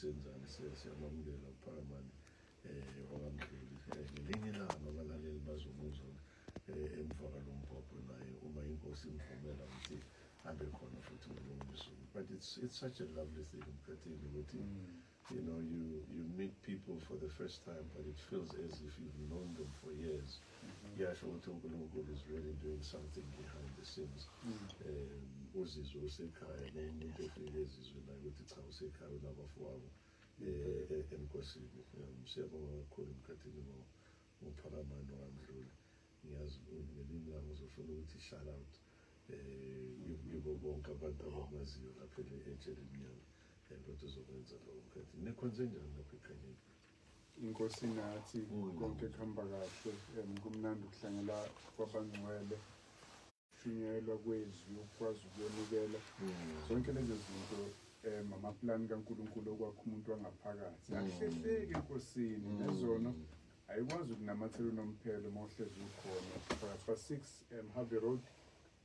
senzani, siyamamukela uPhakamani wakaMdluli. Ngelinye ilanga abalaleli bazomuzwa emva kwalombhobho naye, uma inkosi imvumela ukuthi abe khona futhi ngolunye usuku. But it's such a lovely thing, Mkhathini, ukuthi you meet people for the first time, but it feels as if you've known them for years. Kuyasho ukuthi uNkulunkulu is really doing something behind the scenes. Uzizwe usekhaya, nomuntu efike ezizwe naye ukuthi cha, usekhaya, unabafowabo enkosini. Siyabonga kakhulu, Mkhathini, ngoPhakamani wakaMdluli. Ngiyazi ngelinye ilanga uzofuna ukuthi shout out kibo bonke abantu abamaziyo lapha eTshelimnyama, kodwa uzokwenza lokho, Mkhathini. Nikhonze njani lapha eKhanyeni? Inkosi nathi. Konke kuhamba kahle. Kumnandi ukuhlangela kwabangcwele, shunyelwa kwezwi, ukwazi ukuyonikela, zonke lezo zinto, amaplani kaNkulunkulu okwakha umuntu wangaphakathi. Akuhlehleki enkosini, nezono ayikwazi ukunamathela unomphelo uma uhlezi ukhona phakathi kwa-6 Harvey Road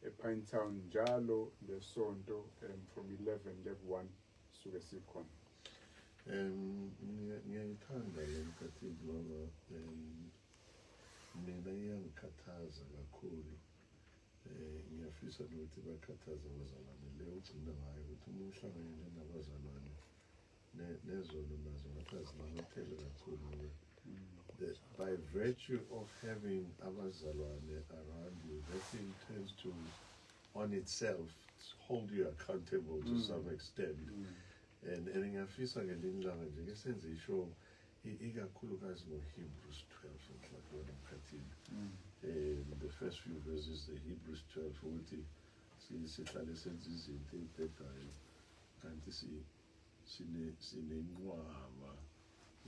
ePinetown njalo ngesonto, from 11 kuya ku-1 suke sikhona. Ngiyayithanda le, Mkhathini, ngoba mina iyangikhathaza kakhulu. Ngiyafisa nokuthi bakhathaze abazalwane le ugcina ngayo, ukuthi uma uhlanganyele nabazalwane nezono nazo ngathi azinamathele kakhulu, ngoba by virtue of having abazalwane around you, that thing tends to on itself hold you accountable to some extent. And ngiyafisa ngelinye ilanga nje ke senze ishow ikakhulukazi ngo-Hebrews 12 mhlawumbe, Mkhathini. The first few verses, the Hebrews 12, ukuthi sihlale senze izinto ey'bhedayo kanti sinenqwaba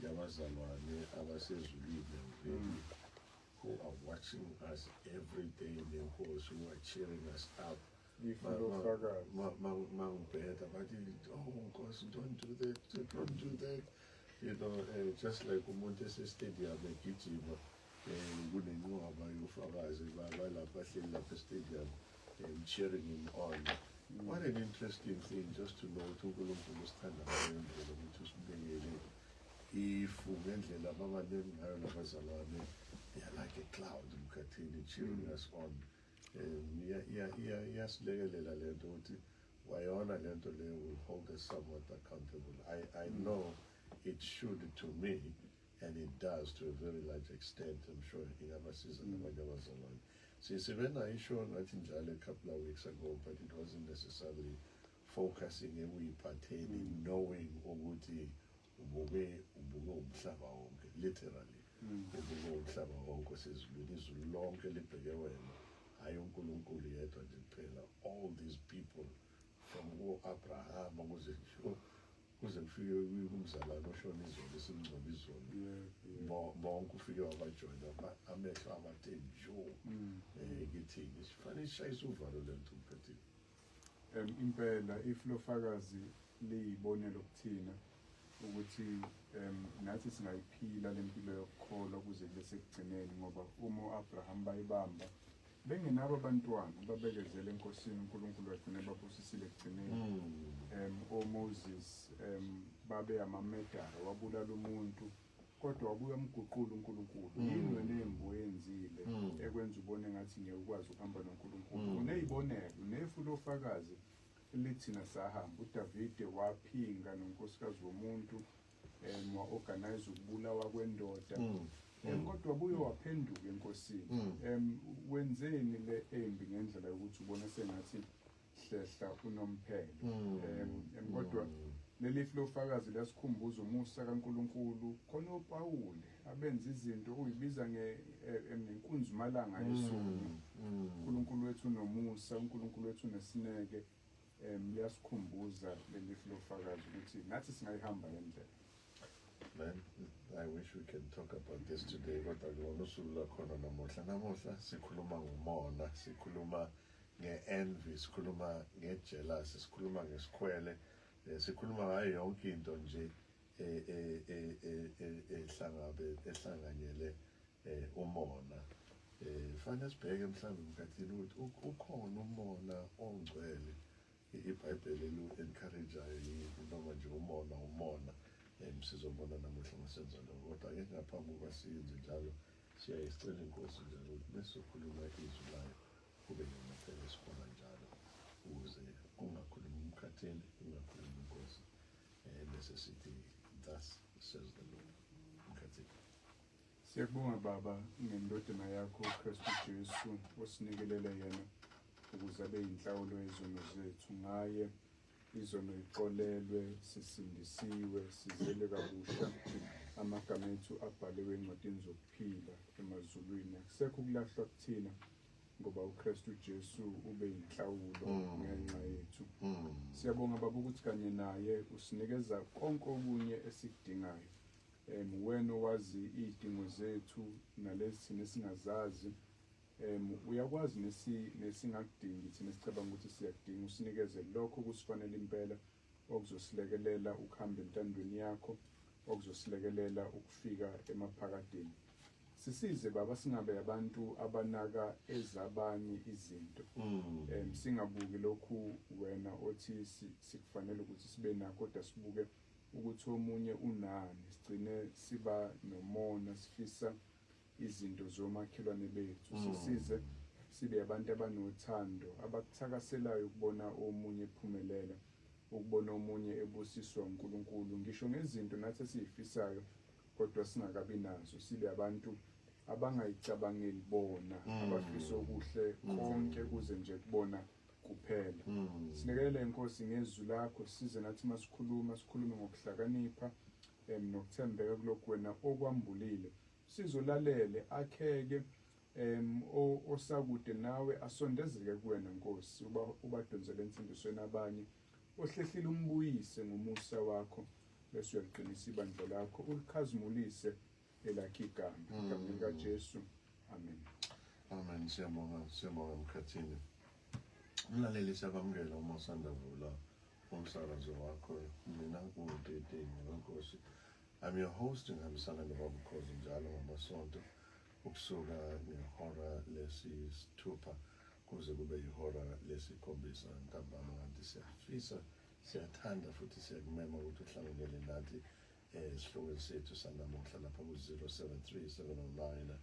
yabazalwane abasezulwini already who are watching us every day nenkosi, who are cheering us up. Ifu lofakazi. Mangibheda bathi, "Oh Nkosi, don't do that, don't do that." Just like umuntu esestadium egijima, kunenqwaba yofakazi balapha bahleli lapha estadium cheering him on. What an interesting thing just to know ukuthi uNkulunkulu usithanda ngaleyo ndlela, ukuthi usibekele ifu ngendlela ababaningi ngayo labazalwane. They are like a cloud, Mkhathini, cheering us on. Iyasilekelela le nto ukuthi wayona le nto leyo will hold us somewhat accountable. I know it should to me, and it does to a very large extent. I'm sure ingabasiza nabanye abazalwane. Sibe nayo ishow ngathi njalo a couple of weeks ago, but it wasn't necessarily focusing ekuyiphatheni, knowing ukuthi ubuke umhlaba wonke, literally ubuke umhlaba wonke osezulwini, izulu lonke libheke wena, hayi uNkulunkulu yedwa nje kuphela. All these people from ko-Abrahama kuze kufike kumzalwane oshona izolo, esimngcwaba izolo, bonke ufike wabajoyina, amehlo abathe njo kithini. Sifanele sishayise uvalo le nto, Mkhathini. Impela ifu lofakazi liyibonelo kuthina ukuthi nathi singayiphila lempilo yokukholwa kuze kube sekugcineni, ngoba uma uAbraham bayibamba bengenabo abantwana, babekezela enkosini, uNkulunkulu wagcina babusisile ekugcineni. OMoses babe amamedara, wabulala umuntu kodwa wabuya umguqula uNkulunkulu. Yini wena embi oyenzile ekwenza ubone ngathi ngeke ukwazi ukuhamba noNkulunkulu? Uneyibonelo, unefu lofakazi lithina sahamba. uDavide waphinga nonkosikazi womuntu, wa-organize ukubulawa kwendoda, kodwa wabuye waphenduka enkosini. Wenzeni le embi ngendlela yokuthi ubone sengathi hlehla unomphelo? Kodwa leli lofakazi liyasikhumbuza umusa kaNkulunkulu. Khona oPawuli abenza izinto uyibiza ngenkunzimalanga yesoni. uNkulunkulu wethu unomusa, uNkulunkulu wethu unesineke. Liyasikhumbuza leli lofakazi ukuthi nathi singayihamba le ndlela. Man, I wish we can talk about this today, kodwa kulona usuku lwakhona namuhla. Namuhla sikhuluma ngomona, sikhuluma nge-envy, sikhuluma nge-jealousy, sikhuluma ngesikhwele, sikhuluma ngayo yonke into nje ehlanganyele umona. Fanele sibheke mhlawumbe, Mkhathini, ukuthi ukhona umona ongcwele iBhayibheli elu-encourage-ayo yini, noma nje umona umona. Sizobona namuhla masenza lokho, kodwa-ke ngaphambi kokuba siyenze njalo, siyaye sicele inkosi njalo ukuthi besizokhuluma izwi layo kube yona phela esihola njalo, ukuze kungakhulumi umkhathini, kungakhulumi inkosi, bese sithi thus says the Lord. Mkhathini. Siyakubonga Baba ngendodana yakho uKristu Jesu osinikelele yena ukuze abe yinhlawulo yezono zethu. Ngaye izono ixolelwe, sisindisiwe, sizelwe kabusha, amagama ethu abhaliwe encwadini zokuphila emazulwini. Akusekho ukulahlwa kuthina ngoba uKristu Jesu ube yinhlawulo ngenxa yethu. Siyabonga Baba ukuthi kanye naye usinikeza konke okunye esikudingayo. Wena owazi iy'dingo zethu nalezi thina esingazazi, uyakwazi nesingakudingi thina esicabanga ukuthi siyakudinga, usinikeze lokho kusifanele impela okuzosilekelela ukuhamba entandweni yakho, okuzosilekelela ukufika emaphakadeni. Sisize Baba singabe abantu abanaka ezabanye izinto. Singabuki lokhu wena othi sikufanele ukuthi sibe nakho, kodwa sibuke ukuthi omunye unani, sigcine siba nomona, sifisa izinto zomakhelwane bethu. Sisize sibe abantu abanothando, abakuthakaselayo ukubona omunye ephumelela, ukubona omunye ebusiswa uNkulunkulu, ngisho ngezinto nathi esizifisayo kodwa singakabi nazo. Sibe abantu abangayicabangeli bona, abafisa okuhle konke kuze nje kubona kuphela. Silekelele Nkosi ngezwi lakho, size nathi masikhuluma sikhulume ngokuhlakanipha nokuthembeka kulokhu wena okwambulile. Sizolalele akheke osakude nawe asondezeke kuwena Nkosi, ubadonsele ensindisweni abanye, ohlehlile umbuyise ngomusa wakho, bese uyaliqinisa ibandla lakho, ulikhazimulise elakhe igama. Egameni likaJesu, amen. Amen. Siyabonga, siyabonga Mkhathini. Mlaleli, siyakwamukela uma usanda vula umsakazo wakho. Mina nguDedeni wenkosi. I'm your host, ngihambisana nobaba Ukhozi njalo ngamasonto ukusuka ngehora lesithupha kuze kube yihora lesikhombisa ntambama. Kanti siyafisa, siyathanda futhi siyakumema ukuthi uhlanganyele nathi esihlokweni sethu sanamuhla lapha ku-073 709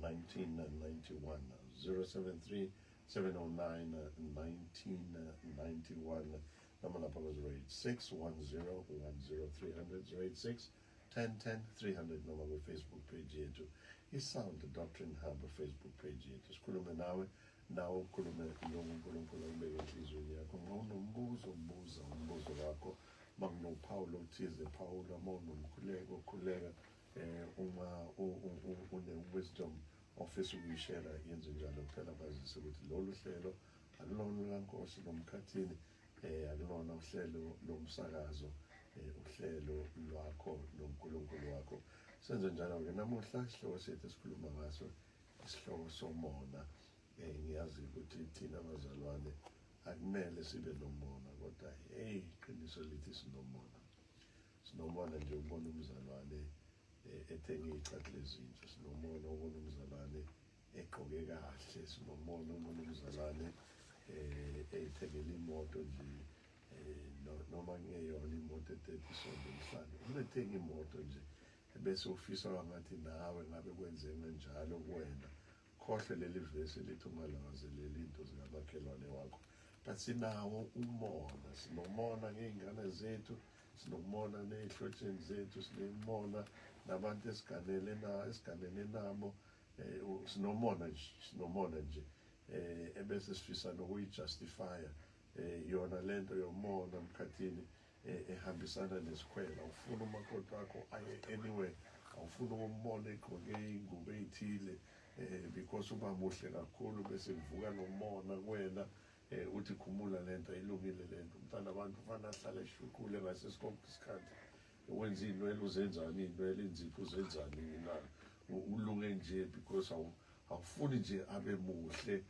1991, 073 709 1991, noma lapha ku-086 10 10 300, 086 10 10 300, noma kwi-Facebook page yethu, i-Sound Doctrine Hub Facebook page yethu. Sikhulume nawe, nawe ukhulume lokhu uNkulunkulu akubeke enhliziyweni yakho. Uma unombuzo, buza umbuzo wakho. Uma kunophawulo othize, phawula. Uma unomkhuleko, khuleka. Uma une-wisdom ofisa ukuyishera, yenze njalo. Kuphela bazise ukuthi lolu hlelo akulona lukaNkosi nomkhathini, akulona uhlelo lomsakazo, uhlelo lwakho noNkulunkulu wakho. Senze njalo-ke namuhla isihloko sethu esikhuluma ngaso isihloko somona. Ngiyazi ukuthi thina abazalwane akumele sibe nomona, kodwa hey, iqiniso lithi sinomona. Sinomona nje ukubona umzalwane ethenge iy'cathulo ezintsha, sinomona ukubona umzalwane egqoke kahle, sinomona ukubona umzalwane ey'thengele imoto nje, noma kungeyona imoto ethethe isondo emhlane, unethenga imoto nje bese ufisa wangathi nawe ngabe kwenzeka njalo kuwena. Khohle leli vesi elithi ungalangazeleli into zikamakhelwane wakho, but sinawo umona. Sinomona ngey'ngane zethu, sinomona ney'hlotsheni zethu, sinomona nabantu esiganele na esiganene nabo, sinomona nje, sinomona nje, ebese sifisa nokuyijustifya yona lento yomona. Mkhathini, ehambisana nesikhwela. Ufuna umakoti wakho aye anywhere, awufuna ukumbona egqoke ingubo ey'thile because uba muhle kakhulu, bese kuvuka nomona kuwena, uthi khumula lento, ayilungile lento. Umntana abantu ufana ahlale eshuqule ngase sonke isikhathi, wenza iy'nwele, uzenzani iy'nwele, inzipho uzenzani na, ulunge nje because awufuni nje abe muhle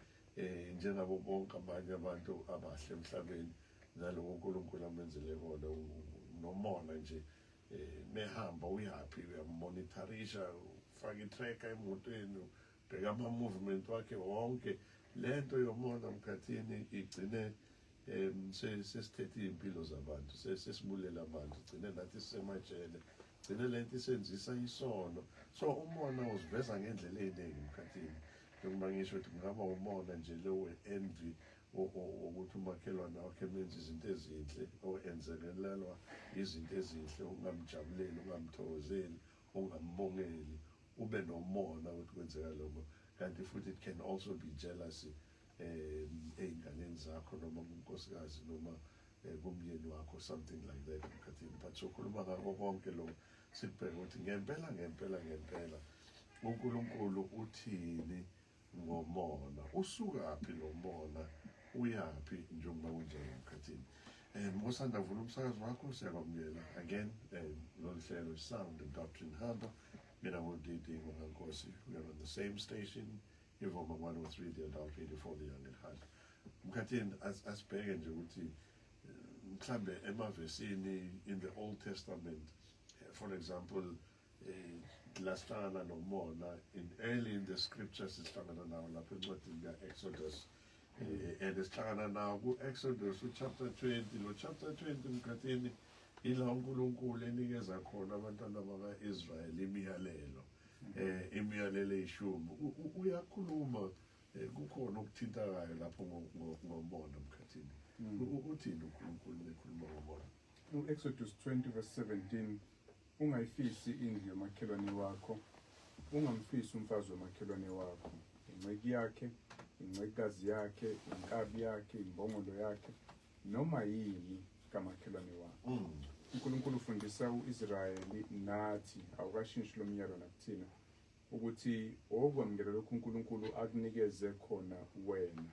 njengabo bonke abanye abantu abahle emhlabeni naloko uNkulunkulu amenzele kona. Nomona nje, mehamba uyaphi uyamonitorisha, ufaka i-tracker emotweni, ubheka ama-movement wakhe wonke. Lento yomona, mkhathini, igcine sesithethe iy'mpilo zabantu, sesibulela abantu, gcine nathi sisemajele. Gcine lento isenzisa isono. So umona uziveza ngendlela eziningi, emkhathini, njengoba ngisho ukuthi kungaba umona nje lo we-envy, wokuthi umakhelwane wakhe menza izinto ezinhle, oenzelelwa izinto ezinhle, ungamjabuleli, ungamthokozeli, ungambongeli, ube nomona ukuthi kwenzeka lokho. Kanti futhi it can also be jealousy ey'nganeni zakho noma kunkosikazi noma kumyeni wakho, something like that, emkhathini. But sokhuluma ngako konke lokho, sikubheke ukuthi ngempela, ngempela, ngempela uNkulunkulu uthini ngomona, usukaphi lo mona, uyaphi, njengoba kunjalo, emkhathini. Osanda vula umsakazo wakho, siyakwamukela again. Lolu hlelo, Sound Doctrine Hamba, mina nguDidi Nkosi. We are on the same station, Ivuma 103, the adult radio for the young at heart. Mkhathini, asibheke nje ukuthi mhlambe emavesini in the Old Testament, for example, la sihlangana nomona in early in the scriptures, sihlangana nawo lapho encwadini ka-Exodus, and sihlangana nawo ku-Exodus chapter 20. Lo chapter 20, mkhathini, ila uNkulunkulu enikeza khona abantwana baka-Israyeli imiyalelo eyishumi. Uyakhuluma, kukhona okuthintakayo lapho ngomona, mkhathini. Uthini uNkulunkulu ekhuluma ngomona? U-Exodus 20 verse 17: "Ungayifisi indlu yomakhelwane wakho, ungamfisi umfazi womakhelwane wakho, inceku yakhe, incekukazi yakhe, inkabi yakhe, imbongolo yakhe, noma yini kamakhelwane wakho." UNkulunkulu ufundisa uIsrayeli, nathi awukashintshi lo myalo nakuthina, ukuthi okwamukela lokhu uNkulunkulu akunikeze khona wena.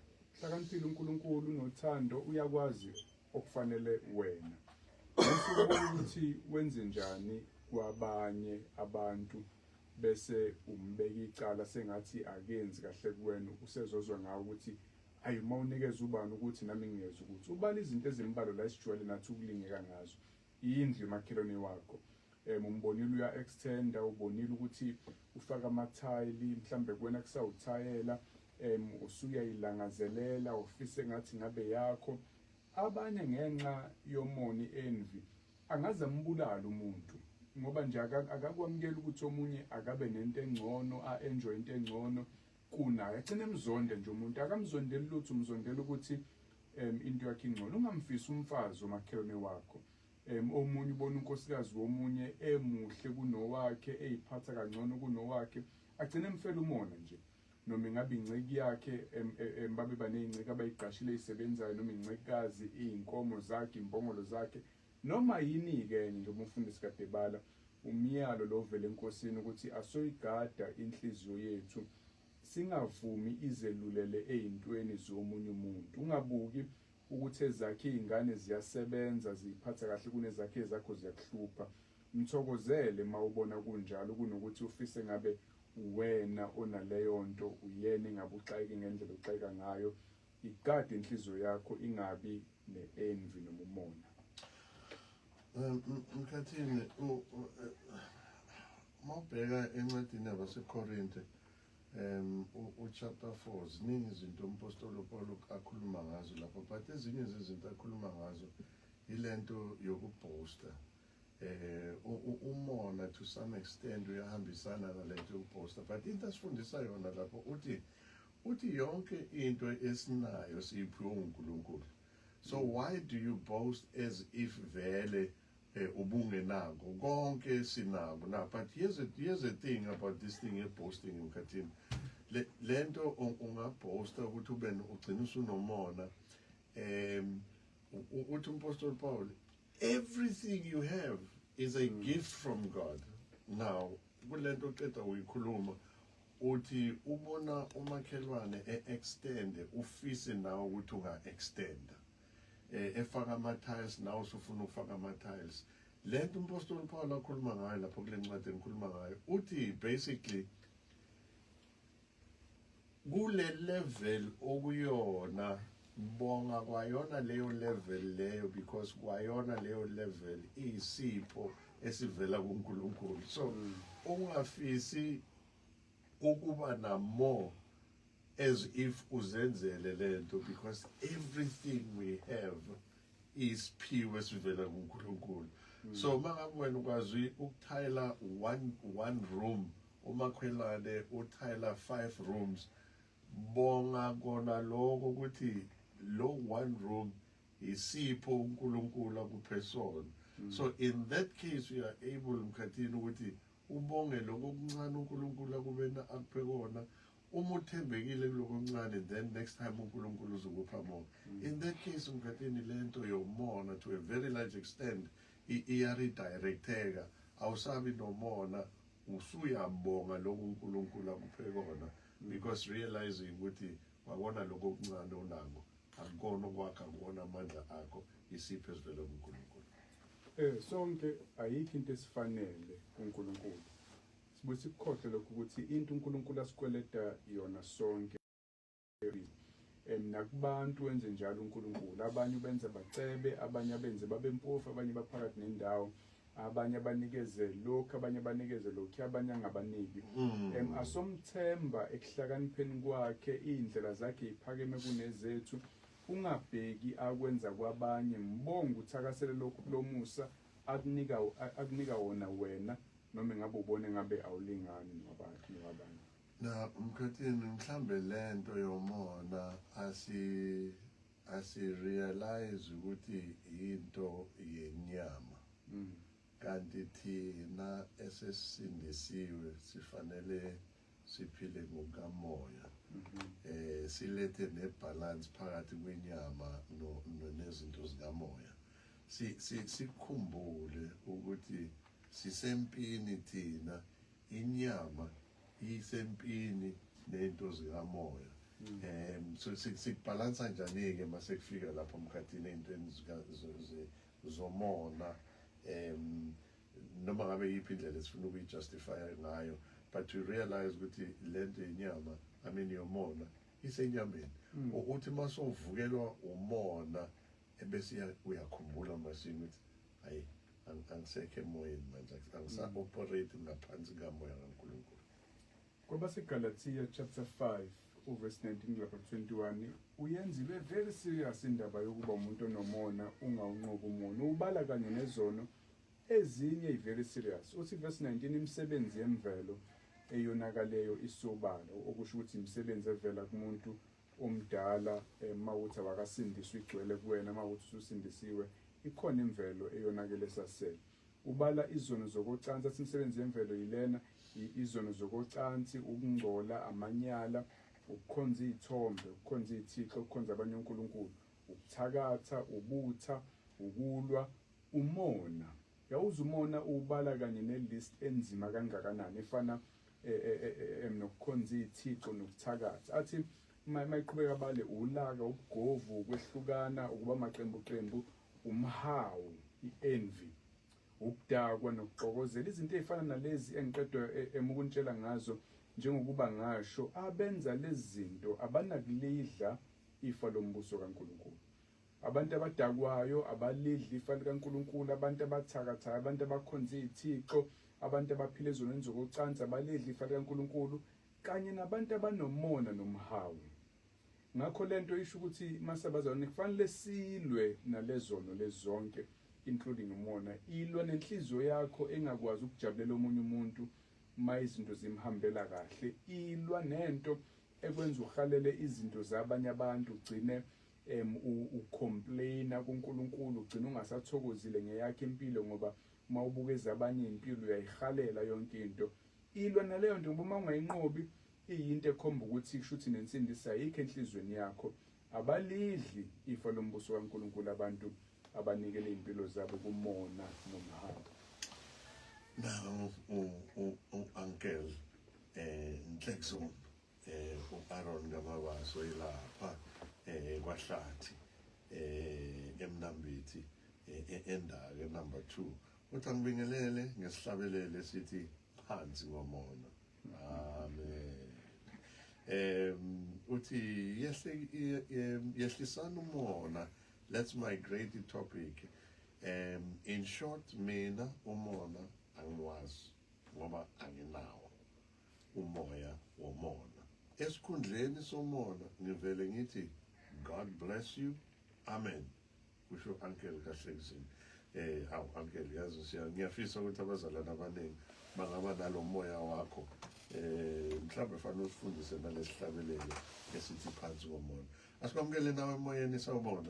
Hlakaniphile uNkulunkulu, unothando, uyakwazi okufanele wena. Musukubuka ukuthi wenze njani kwabanye abantu bese umbeka icala sengathi akenzi kahle kuwena, usezozwa ngawe ukuthi ayi, uma unikeza ubani ukuthi nami ngiyeza ukuthi ubala izinto ezimbalwa la esijwayele nathi ukulingeka ngazo. Indlu yomakhelwane wakho, umbonile uya extenda, ubonile ukuthi ufaka amathayili, mhlambe kuwena kusawuthayela, usuyayilangazelela, ufise ngathi ngabe yakho. Abanye ngenxa yomoni, envy, angaze ambulala umuntu ngoba nje akakwamukeli ukuthi omunye akabe nento engcono, a-enjoy into engcono kunaye, agcine emzonde nje umuntu. Akamzondeli lutho, umzondela ukuthi into yakhe ingcono. Ungamfisi umfazi womakhelwane wakho. Omunye ubona unkosikazi womunye emuhle kunowakhe, eyiphatha kangcono kunowakhe, agcine emfela umona nje. Noma ingabe inceki yakhe, babe baney'nceki abayiqashile ey'sebenzayo, noma incekukazi, iy'nkomo zakhe, iy'mbongolo zakhe, noma yini-ke enye. Njengoba umfundisi kade bala umyalo lo ovela enkosini ukuthi asoyigada inhliziyo yethu, singavumi izelulele ey'ntweni zomunye umuntu. Ungabuki ukuthi ezakhe iy'ngane ziyasebenza, ziyiphatha kahle kunezakhe, ezakho ziyakuhlupha. Mthokozele uma ubona kunjalo, kunokuthi ufise ngabe wena onaleyo nto, uyena engabe uxakeke ngendlela oxakeka ngayo. Igade inhliziyo yakho ingabi ne-envy noma umona. Mkhathini, mawubheka encwadini yabaseKorinte, uchapter 4, ziningi izinto umpostoli uPaul akhuluma ngazo lapho, but ezinye zezinto akhuluma ngazo ilento yokubhosta. Umona to some extent uyahambisana nalento yokubhosta, but into asifundisa yona lapho, uthi yonke into esinayo siyiphiwe uNkulunkulu. So why do you boast as if vele ubungenako konke sinako na? But here's a thing about this thing ye-boasting, emkhathini. Le lento ungabhosta ukuthi ube ugcina usunomona. Uthi umpostoli Paul, everything you have is a gift from God. Now kulento oqeda uyikhuluma, uthi ubona umakhelwane e-extend, ufise nawe ukuthi unga-extend, efaka ama-tiles, nawe usufuna ukufaka ama-tiles. Lento umpostoli Paul akhuluma ngayo lapho kule ncwadi engikhuluma ngayo, uthi basically kule level okuyona, bonga kwayona leyo level leyo, because kwayona leyo level iyisipho esivela kuNkulunkulu. So ungafisi ukuba na more as if uzenzele lento, because everything we have isiphiwe esivela kuNkulunkulu. So mangabe wena ukwazi ukuthayela one room, umakhelwane uthayela 5 rooms, bonga kona lokho ukuthi lo one room isipho uNkulunkulu akuphe sona. So in that case you are able, Mkhathini, ukuthi ubonge lokho okuncane uNkulunkulu akubena akuphe kona. Uma uthembekile kuloko okuncane, then next time uNkulunkulu uzokupha more. In that case, Mkhathini, lento yomona to a very large extent iyaredirecteka. Awusabi nomona, usuyabonga lokho uNkulunkulu akuphe kona, because realizing ukuthi wabona lokho okuncane onako akukona okwakho, akuwona amandla akho, isipho esivela kuNkulunkulu. Sonke ayikho into esifanele kuNkulunkulu. Sibuye sikukhohle lokhu ukuthi into uNkulunkulu asikweleta yona sonke, nakubantu wenze njalo uNkulunkulu. Abanye ubenza bacebe, abanye abenze babe mpofu, abanye baphakathi nendawo, abanye abanikeze lokhu, abanye abanikeze lokhu, abanye angabaniki. Asomthemba ekuhlakanipheni kwakhe, iy'ndlela zakhe yiphakeme kunezethu. Ungabheki akwenza kwabanye, mbonge, uthakasele lokhu lomusa akunika wona wena, noma ngabe ubone ngabe awulingani nowabanye. Na Mkhathini, mhlambe lento yomona asi realize ukuthi into yenyama, kanti thina esesindisiwe sifanele siphile ngokamoya, silethe nebalance phakathi kwenyama nezinto zikamoya. Sikhumbule ukuthi sisempini thina, inyama isempini nento zikamoya. So sikubalansa njani ke mase kufika lapho, Mkhathini, ey'ntweni zomona, noma ngabe yiphi indlela esifuna ukuyijustify ngayo, but to realize ukuthi lento yenyama, I mean yomona, isenyameni, ukuthi mase uvukelwa umona ebese uyakhumbula masinya ukuthi hayi, angisekho emoyeni manje, angisa-operate ngaphansi kamoya kaNkulunkulu. KwabaseGalatia chapter 5 uverse 19 lapha 21 uyenza ibe very serious indaba yokuba umuntu onomona, ungawunqobi umona. Ubala kanye nezono ezinye i-very serious. Uthi verse 19, imisebenzi yemvelo eyonakaleyo isobala, okusho ukuthi imisebenzi evela kumuntu omdala, mawuthi awakasindiswa igcwele kuwena, mawuthi ususindisiwe ikhona imvelo eyonakele esasele. Ubala izono zokocansi, athi imisebenzi yemvelo yilena: izono zokocansi, ukungcola, amanyala, ukukhonza iy'thombe, ukukhonza iy'thixo, ukukhonza abanye onkulunkulu, ukuthakatha, ubutha, ukulwa, umona. Yawuza umona uwubala kanye ne-list enzima kangakanani, efana nokukhonza iy'thixo nokuthakatha. Athi mayiqhubeka bale ulaka, ubugovu, ukwehlukana, ukuba maqembu qembu, umhawu, i-envy, ukudakwa nokuxokozela, izinto ey'fana nalezi engiqedwa emukuntshela ngazo. Njengokuba ngasho, abenza lezi zinto abanakulidla ifa lombuso kaNkulunkulu. Abantu abadakwayo abalidla ifa likaNkulunkulu, abantu abathakathayo, abantu abakhonza iy'thixo, abantu abaphila ezonweni zokocansi abalidla ifa likaNkulunkulu, kanye nabantu abanomona nomhawu. Ngakho lento isho ukuthi, masabazalwane, kufanele silwe nalezono lezonke, including umona. Ilwa nenhliziyo yakho engakwazi ukujabulela omunye umuntu ma izinto zimhambela kahle. Ilwa nento ekwenza uhalele izinto zabanye abantu, ugcine ucomplaina kuNkulunkulu, ugcine ungasathokozile ngeyakhe impilo, ngoba uma ubukeza abanye impilo uyayihalela yonke into. Ilwa naleyo nto, ngoba uma ungayinqobi iyinto ekhomba ukuthi kusho ukuthi nensindiso ayikho enhliziyweni yakho. Abalidli ifa lombuso kaNkulunkulu abantu abanikele iy'mpilo zabo kumona nomhawu. Now u-uncle Nhlekzone, u-Aaron Ngamabaso ilapha kwaHlathi eMnambithi, endake number 2, uthi angibingelele ngesihlabelele sithi phansi ngomona. Amen. Uthi yehle yehlisana umona. Let's migrate the topic. In short, mina umona angiwazi ngoba anginawo umoya womona. Esikhundleni somona ngivele ngithi God bless you, amen, kusho uncle kaHlekuzini. Awu uncle, yazi ngiyafisa ukuthi abazalwane abaningi bangaba nalomoya wakho. Mhlawumbe fanele usifundise nalesihlabelelo esithi phansi komona. Asikwamukele nawe emoyeni, sawubona.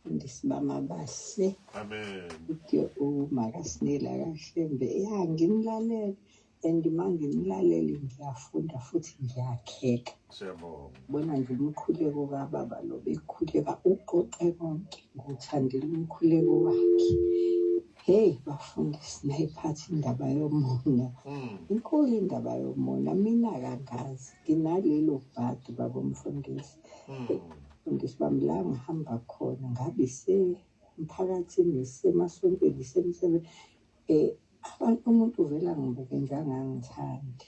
Mfundisi bamabahle. Amen. Uthi uMakaSinela kaShembe, ya ngimlalele and uma ngimlalele ngiyafunda futhi ngiyakheka. Siyabonga. Bona nje umkhuleko kababa lo bekhuleka uqoqe konke, ngiwuthandela umkhuleko wakhe. Hey bafundisi, nayiphatha indaba yomona. Inkulu indaba yomona, mina kangazi nginalelo bhadi baba umfundisi. Mfundisi bami, la ngihamba khona ngabe isemphakathini, isemasontweni, isemsebenzini, abantu umuntu uvela ngibuke nje angangithandi.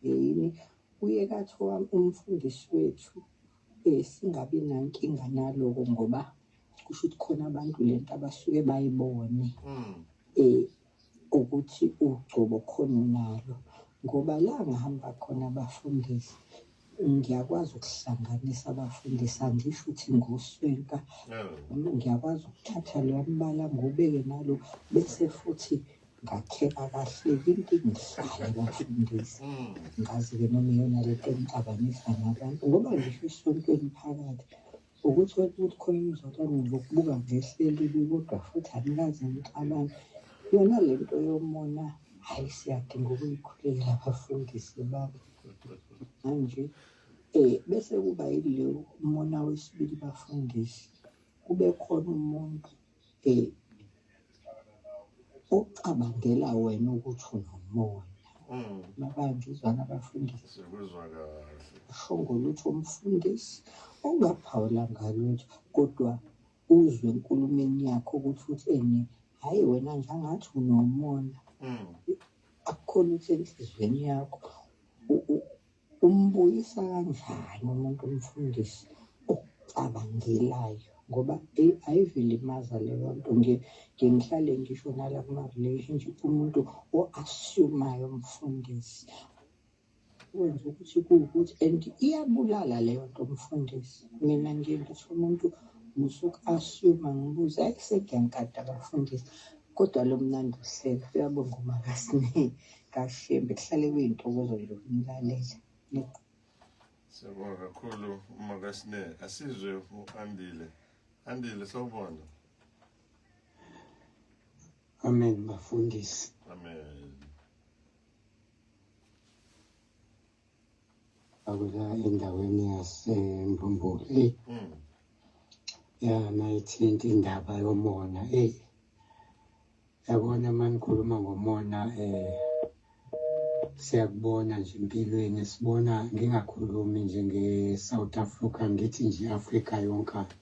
Yini uye kathi wami umfundisi wethu singabi nankinga naloko ngoba kusho ukuthi khona abantu lento abasuke bayibone ukuthi ugcobo khona unalo, ngoba la ngihamba khona abafundisi ngiyakwazi ukuhlanganisa abafundisi, angisho ukuthi ngoswenka, ngiyakwazi ukuthatha loya mbala ngiwubeke nalo bese futhi ngakheka kahle into ingihlale bafundisi. Ngazi-ke noma iyona lento engixabanisa nabantu ngoba ngisho esontweni phakathi ukuthi wena ukuthi khona umzalwane ngizokubuka ngehlo elibi kodwa futhi anikaze nixabane. Yona le nto yomona, hhayi siyadinga ukuyikhulekela abafundisi bami. Manje bese kuba yileyo umona wesibili bafundisi, kube khona umuntu ocabangela wena ukuthi unomona. Mabangizwana abafundisi. Sikuzwa kahle. Asho ngolutho umfundisi ongaphawulanga lutho, kodwa uzwe enkulumeni yakho ukuthi uthi ene hhayi wena nje angathi unomona. Akukho lutho enhliziyweni yakho. Umbuyisa kanjani umuntu umfundisi okucabangelayo? Ngoba ayivilimaza leyo nto. Ngihlale ngisho nala kuma-relationship umuntu o-assume-ayo umfundisi wenza ukuthi kuwukuthi and iyabulala leyo nto umfundisi. Mina ngiye ngithi umuntu musuku-assume ngibuze, hhayi sekuyankada abafundisi. Kodwa lo mnandi uhlelo, uyabonga uMakaSine kaShembe, kuhlale kuyintokozo nje ukumlalela. Siyabonga kakhulu uMakaSine. Asizwe u-Andile. Andile, sawubona. Amen bafundisi. Amen. Akula endaweni yaseMbumbulu. Ya nayithinta indaba yomona. Hey. Yabona uma nikhuluma ngomona siyakubona nje empilweni, sibona ngingakhulumi nje nge-South Africa, ngithi nje i-Afrika yonkana.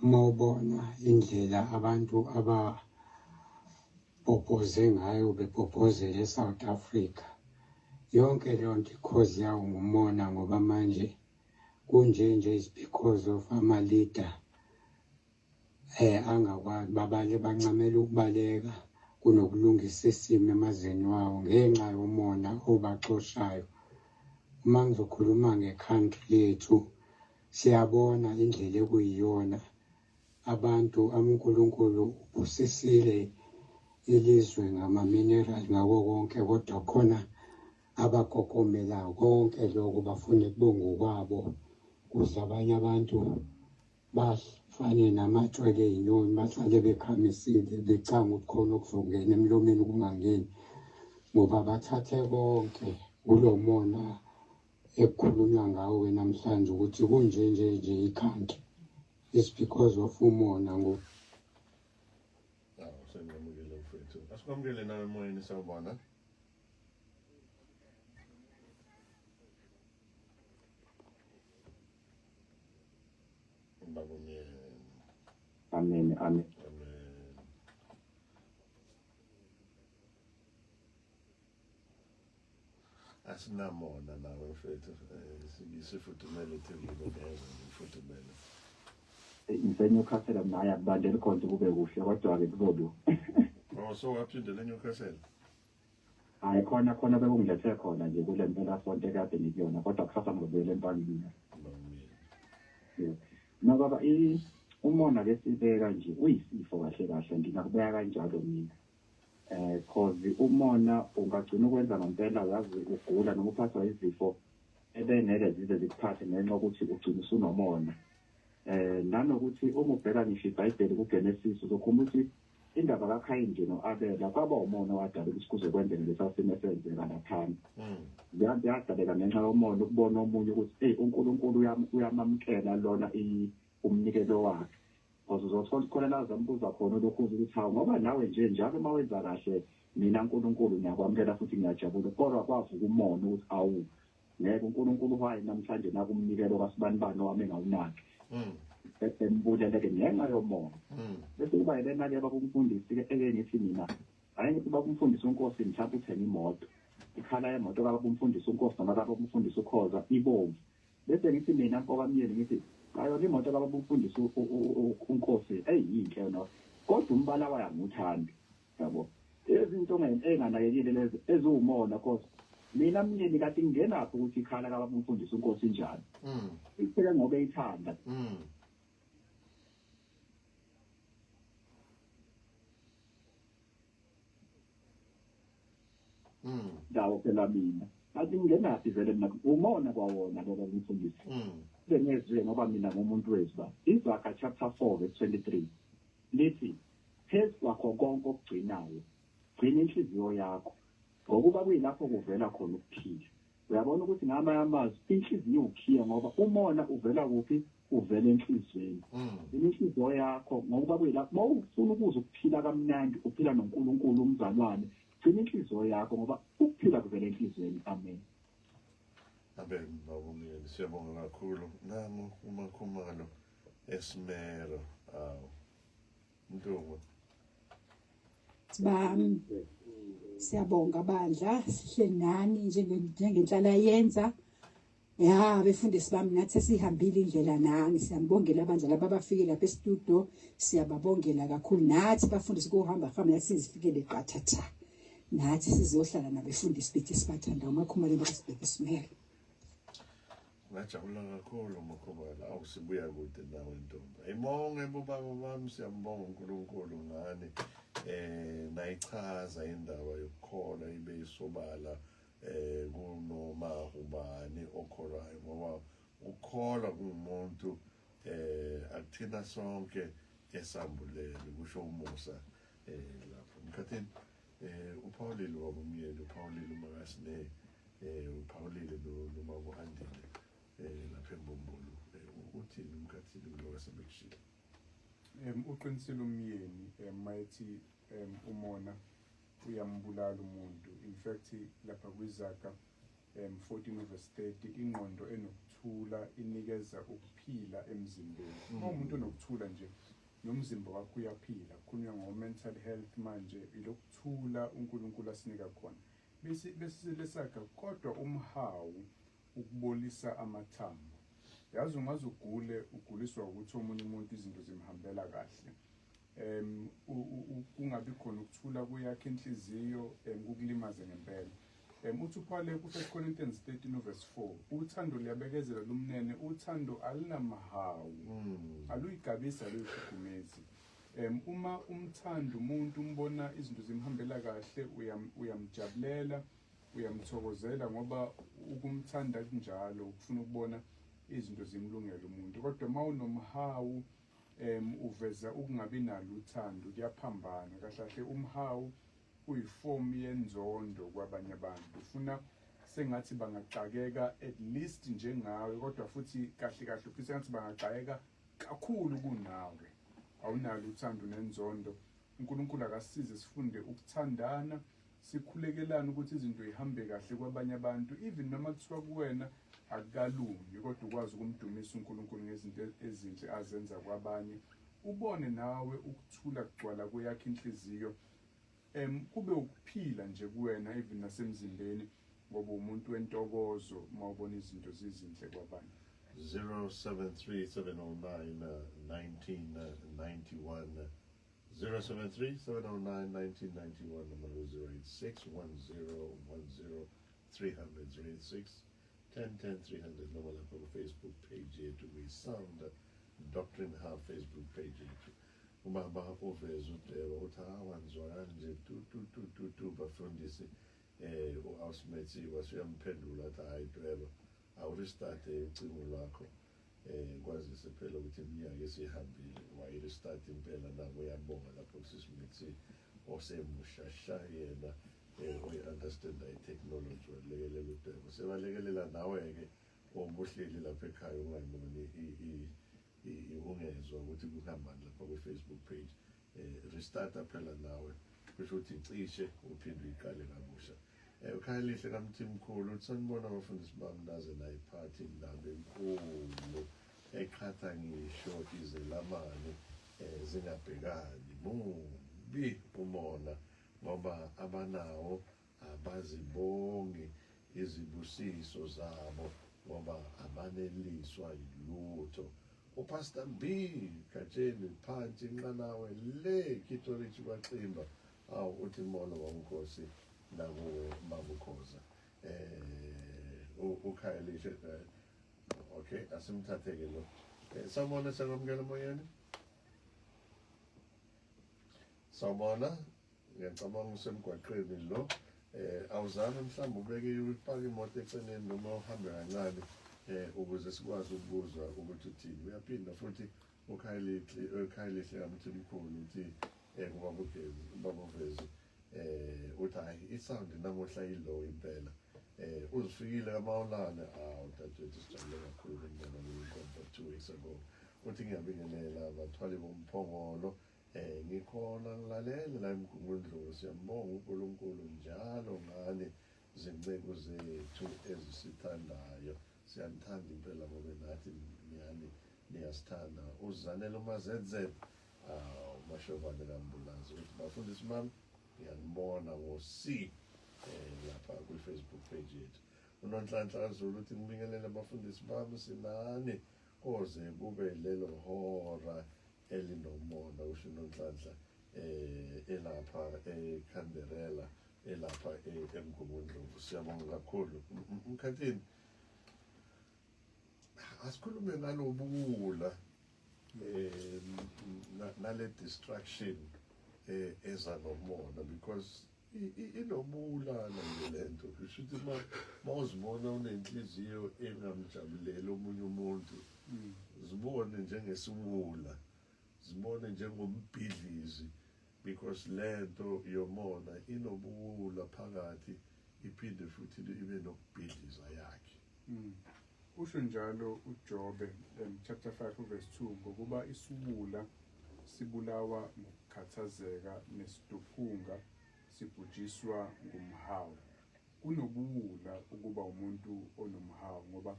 Uma ubona indlela abantu ababhobhoze ngayo bebhobhozele e-South Africa, yonke leyo nto ikhozi yawo ngumona, ngoba manje kunje nje is because of ama-leader angakwazi, babale bancamela ukubaleka kunokulungisa isimo emazweni wawo ngenxa yomona obaxoshayo. Uma ngizokhuluma nge-country yethu, siyabona indlela ekuyiyona. Abantu uNkulunkulu ubusisile ilizwe ngama-mineral ngako konke, kodwa khona abakokomela konke lokho bafune kube ngokwabo, kuze abanye abantu bafane namatshwele ey'nyoni, bahlale bekhamisile becanga ukuthi khona okuzongena emlomeni kungangeni, ngoba bathathe konke kulo mona ekukhulunywa ngawo-ke namhlanje ukuthi kunje nje nje i-country. It's because of umona ngo. Awu, sengamukele mfethu. Asikwamukele nawe emoyeni, sawubona. Baba Myeni. Amen, amen. Amen. Asinamona nawe mfethu, sifudumele eThekwini, ngeke ngifudumele. NgiseNewcastle mina, hhayi akubandeli khona ukuthi kube kuhle, kodwa-ke kuzobe. Oh, so waphindela eNewcastle? Hhayi khona khona bekungilethe khona nje kule mpelasonto ekade ngikuyona, kodwa kusasa ngizobuyela eMpangeni. Baba Myeni. Yeah. No baba, Umona ke sibeka nje uyisifo kahle kahle, ngingakubeka kanjalo mina. Cause umona ungagcina ukwenza ngempela uyazi ugula noma uphathwa izifo ebengeke zize zikuphathe ngenxa yokuthi ugcina usunomona. Nanokuthi uma ubheka ngisho iBhayibheli kuGenesis uzokhumbula ukuthi indaba kaKhayini nje no-Abela kwaba umona owadala ukuthi kuze kwenzeke lesa simo esenzeka laphana. Yadaleka ngenxa yomona ukubona omunye ukuthi eyi uNkulunkulu uyamamukela lona umnikelo wakhe. Because uzothola khona la zambuza khona lokhu ukuthi hawu ngoba nawe nje njalo uma wenza kahle mina uNkulunkulu ngiyakwamukela futhi ngiyajabula, kodwa kwavuka umona ukuthi awu ngeke uNkulunkulu wayi namhlanje nakumnikelo kasibanibani wami engawunaki. Embuleleke ngenxa yomona. Bese kuba yilena-ke bakumfundisi-ke eke ngithi mina hhayi ngithi bakumfundisi uNkosi mhlawumbe uthenga imoto, ikhala yemoto kababumfundisi uNkosi noma kababumfundisi uKhoza ibomvu, bese ngithi mina mfokamyeni ngithi ayona imoto kababumfundisi uNkosi eyinhle yona kodwa umbala wayo angiwuthandi, yabo. Izinto ey'nganakekile lezi eziwumona Nkosi. Mina myeni kade ngingenaphi ukuthi ikhala kababumfundisi uNkosi injani, itheke ngoba eyithanda. Ndawo phela mina kanti ngingenaphi vele mina umona kwawona lo babumfundisi. Bengezwe ngoba mina ngumuntu wezwa. Izaga chapter 4 verse 23 lithi phezu kwakho konke okugcinayo gcina inhliziyo yakho ngokuba kuyilapho kuvela khona ukuphila. Uyabona ukuthi ngamanye amazwi inhliziyo ukhiya ngoba umona uvela kuphi? Uvela enhliziyweni. Inhliziyo yakho ngokuba kuyilapho mawufuna ukuza ukuphila kamnandi uphila noNkulunkulu umzalwane, gcina inhliziyo yakho ngoba ukuphila kuvela enhliziyweni. Amen. Amen babumyeni, siyabonga kakhulu. Nangu uMakhumalo eSmero. Awu Ntungu. Bami siyabonga bandla, sihleli nani njengenhlala yenza. Ya befundisi bami nathi sihambile indlela nani, siyambongela abandla laba abafike lapha e-studio, siyababongela kakhulu. Nathi bafundisi kuhamba hamba nathi sizifikele qathatha. Nathi sizohlala nabefundisi bethu sibathanda uMakhumalo basibheke isimelo. Ngajabula kakhulu Makhumalo, awu sibuya kude nawe ntombi. Ayimonge bobaba bami, siyambonga uNkulunkulu ngani. Nayichaza indaba yokukholwa ibe isobala kunoma ubani okholwayo, ngoba ukukholwa kungumuntu akuthina sonke esambulele, kusho uMusa lapho. Mkhathini uPaulile wabumyeni, uPaulile umakasine, uPaulile noma uAndile lapha eMbumbulu. Uthini umkhathini kuloko asebekushilo? Uqinisile umyeni mayethi umona uyambulala umuntu. In fact lapha kwiZaga 14 verse 30 ingqondo enokuthula inikeza ukuphila emzimbeni. Uma umuntu onokuthula nje nomzimba wakho uyaphila. Kukhulunywa ngo-mental health manje, ilokuthula uNkulunkulu asinika khona. Bese lesaga kodwa umhawu ukubolisa amathambo. Yazi ungaze ugule uguliswa ukuthi omunye umuntu izinto zimhambela kahle. Kungabi khona ukuthula kuyakha inhliziyo, kukulimaze ngempela. Uthi uPaul ku 1 Corinthians 13 verse 4, uthando luyabekezela lumnene, uthando alunamahawu, aluyigabisi, aluyikhukhumezi. Uma umthanda umuntu umbona izinto zimhambela kahle, uyamjabulela, uyamthokozela ngoba ukumthanda kunjalo, ukufuna ukubona izinto zimlungela umuntu. Kodwa uma unomhawu uveza ukungabi nalo uthando, kuyaphambana. Kahle kahle umhawu uyifomu yenzondo kwabanye abantu, ufuna sengathi bangaxakeka at least njengawe, kodwa futhi kahle kahle ufisa sengathi bangaxakeka kakhulu kunawe. Awunalo uthando nenzondo. uNkulunkulu akasize sifunde ukuthandana, sikhulekelane ukuthi izinto zihambe kahle kwabanye abantu, even noma kuthiwa kuwena akukalungi, kodwa ukwazi ukumdumisa uNkulunkulu ngezinto ezinhle azenza kwabanye, ubone nawe ukuthula kugcwala kuyakha inhliziyo, kube ukuphila nje kuwena even nasemzimbeni, ngoba umuntu wentokozo uma ubona izinto zizinhle kwabanye. 073 709 1991, 073 709 1991, number 086 10 10 300, 086 10 10 300, noma lapha ku-Facebook page yethu kwi-Sound Doctrine Hub Facebook page yethu. Ubaba uveze udweba uthi awanzwa kanje tu tu tu tu tu bafundisi u-Ausmetsi wasuyamphendula athi hayi dweba awurestarte ucingo lwakho kwazise phela ukuthi iminyaka esihambile wayirestart impela nako uyabonga lapho kusisimitsi osemushasha yena oyi-understanda i-technology walekelela udwebo sebalekelela nawe-ke obuhleli lapha ekhaya ungayiboni ungezwa ukuthi kuhambani lapha kwi-Facebook page. Restarta phela nawe kusho ukuthi cishe uphinde uyiqale kabusha. Ukhaya lihle kaMthimkhulu uthi sanibona abafundisi bami naze nayiphathi indaba enkulu eqhatha ngisho izelamane zingabhekani. Mubi umona ngoba abanawo abazibongi izibusiso zabo ngoba abaneliswa yilutho. UPastor B Gatsheni phansi inqanawe le Kitorichi kwaXimba awu uthi molo wamkhosi nakuwe babukhoza uKhayelihle okay asimthatheke lo. Sawubona siyakwamukela emoyeni. Sawubona, ngiyacabanga usemgwaqeni lo. Awuzame mhlawumbe ubeke upake imoto eceleni noma uhambe kancane ukuze sikwazi ukuzwa ukuthi uthini. Uyaphinda futhi uKhayelihle kaMthimkhulu uthi kubaba uGezi ubaba uVezi uthi hayi isound namuhla ilo impela. Uzifikile kaMawulane awu dadewethu sijabule kakhulu ukumbona kuyinkomfa 2 weeks ago. Uthi ngiyabingelela abathwali bomphongolo ngikhona ngilalele la eMgungundlovu. Siyambonga uNkulunkulu njalo ngani zinceku zethu ezisithandayo. Siyanithanda impela ngoba nathi niyani niyasithanda. Uzanele uMazenze uMashobane kaMbulazi uthi bafundisi bami ngiyanibona ngo-C lapha kwi-Facebook page yethu. UNonhlanhla kaZulu uthi ngibingelele abafundisi bami sinani koze kube lelo hora elinomona usho uNonhlanhla elapha eKhanderela elapha eMgungundlovu. Siyabonga kakhulu Mkhathini. Asikhulume ngalobuwula nale distraction eza nomona because inobulala nje lento. Kusho ukuthi mawuzibona unenhliziyo engamjabuleli omunye umuntu zibone njengesiwula, zibone njengombhidlizi because lento yomona inobuwula phakathi iphinde futhi ibe nokubhidliza yakhe. Usho njalo uJobe chapter 5 verse 2 ngokuba isiwula sibulawa ngokukhathazeka nesiduphunga sibhujiswa ngumhawu. Kunobuwula ukuba umuntu onomhawu ngoba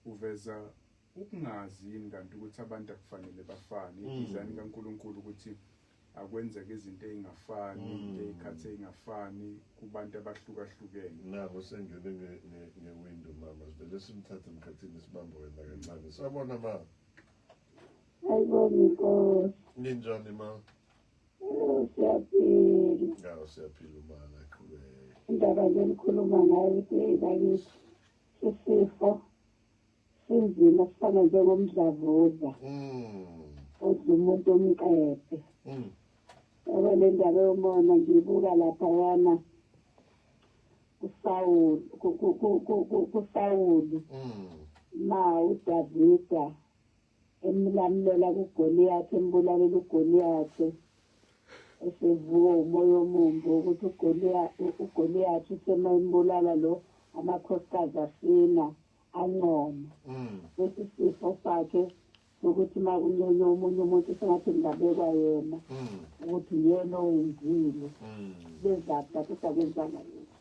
uveza ukungazi yini kanti ukuthi abantu akufanele bafane. I-design kaNkulunkulu ukuthi akwenzeke izinto ey'ngafani ngey'khathi ey'ngafani kubantu abahlukahlukene. Nako sengene nge-window mama, sivele simthathe emkhathini sibambe wena kancane. Sawubona ma. Ayibonge inkosi. Ninjani ma? Siyaphila. Ngawo siyaphila umala qhubeka. Indaba nje nikhuluma ngayo ukuthi hey bakithi isifo sinzima sifana njengomdlavuza. Odla umuntu omqede. Yabo le ndaba yomona ngiyibuka laphayana kuSawuli ma uDavida emlamlela kuGoliath embulalela uGoliath esevuka umoya omumbi ukuthi uGoliath usemayembulala lo amakhosikazi asina ancoma. Lesi sifo sakhe sokuthi uma kunconywa omunye umuntu sengathi kungabekwa yena ukuthi uyena owenzile bezaphi kodwa kwenzanga lutho.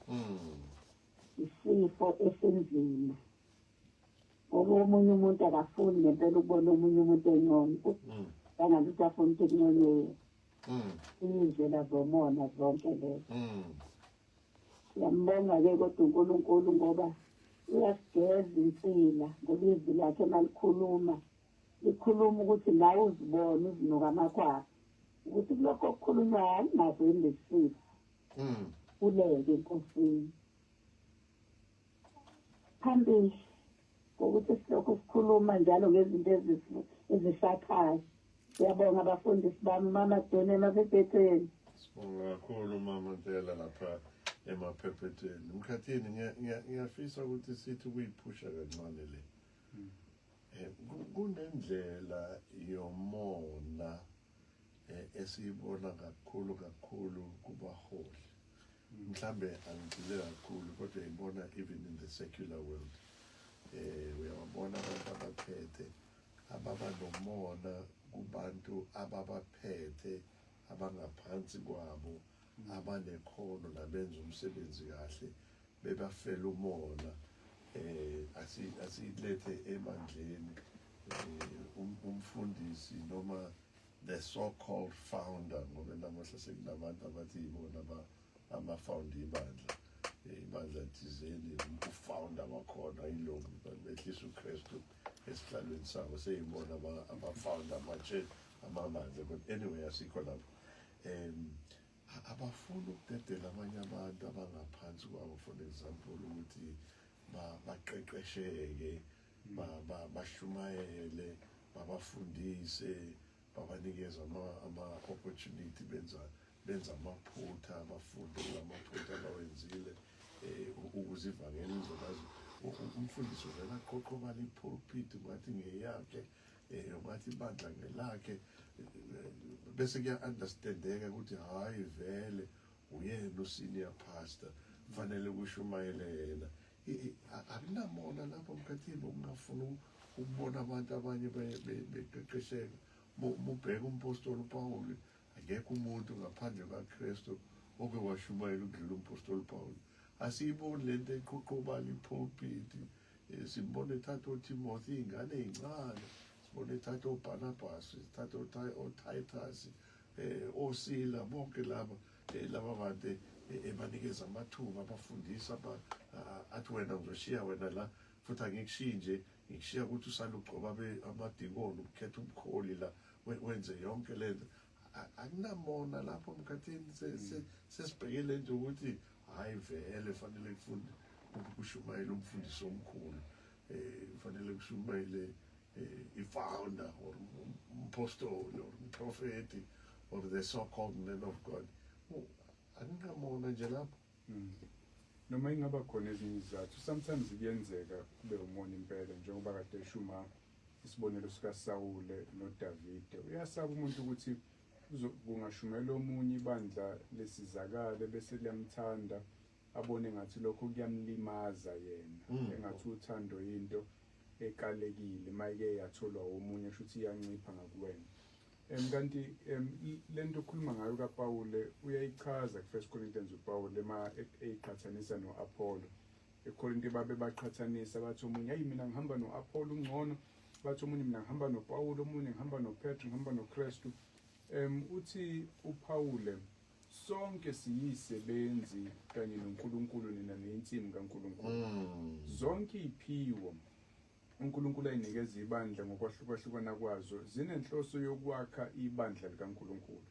Isifo esinzima ngoba omunye umuntu akafuni ngempela ukubona omunye umuntu enconywa kangathi afuna ukuthi kunconywe yena. Iy'ndlela zomona zonke lezo. Siyambonga-ke kodwa uNkulunkulu ngoba uyasigeza insila ngoba izwi lakhe malikhuluma likhuluma ukuthi nawe uzibone uzinuka amakhwapha ukuthi kulokho okukhulunywayo akunaso yini lesifo. Uleke enkosini. Phambili. Ngokuthi silokhu sikhuluma njalo ngezinto ezisakhayo. Siyabonga abafundisi bami, Mama Doni emaphephetweni. Sibonga kakhulu Mama Ntela lapha emaphephethweni. Mkhathini, ngiyafisa ukuthi sithi ukuyiphusha kancane le. Kunendlela yomona esiyibona kakhulu kakhulu kubaholi. Mhlambe angigxile kakhulu, kodwa uyayibona even in the secular world. Uyababona abantu abaphethe ababa nomona kubantu ababaphethe abangaphansi kwabo, abanekhono nabenza umsebenzi kahle, bebafela umona. Asilethe ebandleni, umfundisi noma the so called founder, ngoba namuhla sekunabantu abathi yibona ama-founder ibandla, ibandla thizeni, u-founder wakhona yilokhu, behlisa uKristu esihlalweni sabo, seyibona ama-founder amatshe amabandla. But anyway, asikho lapho. Abafuni ukudedela abanye abantu abangaphansi kwabo, for example, ukuthi baqeqesheke, bashumayele, babafundise, babanikeza ama-opportunity, benza amaphutha, bafunde kulamaphutha abawenzile, ukuze ivangeli lizokwazi. Umfundisi uvela aqoqobala i-pulpit ungathi ngeyakhe, ungathi ibandla ngelakhe, bese kuya-understandeka ukuthi hhayi, vele uyena u-senior pastor, kufanele kushumayele yena. Akunamona lapho, Mkhathini, ukungafuni ukubona abantu abanye beqeqesheka? Mubheka umpostoli uPawuli, akekho umuntu ngaphandle kaKristu oke washumayela ukudlula umpostoli uPawuli. Asiyiboni lento eqhoqhobala i-pulpit. Simbona ethatha oTimothy, iy'ngane ey'ncane, sibona ethatha oBarnabas, sithatha oTitus, oSila, bonke laba, laba bantu ebanikeza amathuba, abafundisa, athi wena ngizoshiya wena la, futhi angikushiyi nje, ngikushiya ukuthi usale ugcoba amadikoni, ukukhetha ubukholi la, wenze yonke lento. Akunamona lapho, Mkhathini? Sesibhekele nje ukuthi hhayi, vele fanele kufunde kushumayele umfundisi omkhulu, fanele kushumayele i-founder or umpostoli or umprofeti or the so called man of God. Akunamona nje lapho? Noma ingaba khona ezinye izizathu, sometimes kuyenzeka kube umona impela, njengoba kade eshuma isibonelo sikaSawule noDavide. Uyasaba umuntu ukuthi kungashumela omunye, ibandla lesizakale bese liyamthanda, abone ngathi lokho kuyamlimaza yena, engathi uthando into ekalekile, mayike yatholwa omunye kusho ukuthi iyancipha ngakuwena. Kanti lento okhuluma ngayo kaPawule uyayichaza ku-First Corinthians uPawule ma eyiqhathanisa no-Apollo. EKorinte babe baqhathanisa, bathi omunye, "Hayi, mina ngihamba no-Apollo, ungcono." Bathi omunye, "Mina ngihamba noPawulo," omunye, "Ngihamba noPetro, ngihamba noKristu." Uthi uPawule, sonke siyisebenzi kanye noNkulunkulu, nina neyinsimu kaNkulunkulu. Zonke iphiwo uNkulunkulu ayinikeza ibandla ngokwahlukahlukana kwazo zinenhloso yokwakha ibandla likaNkulunkulu.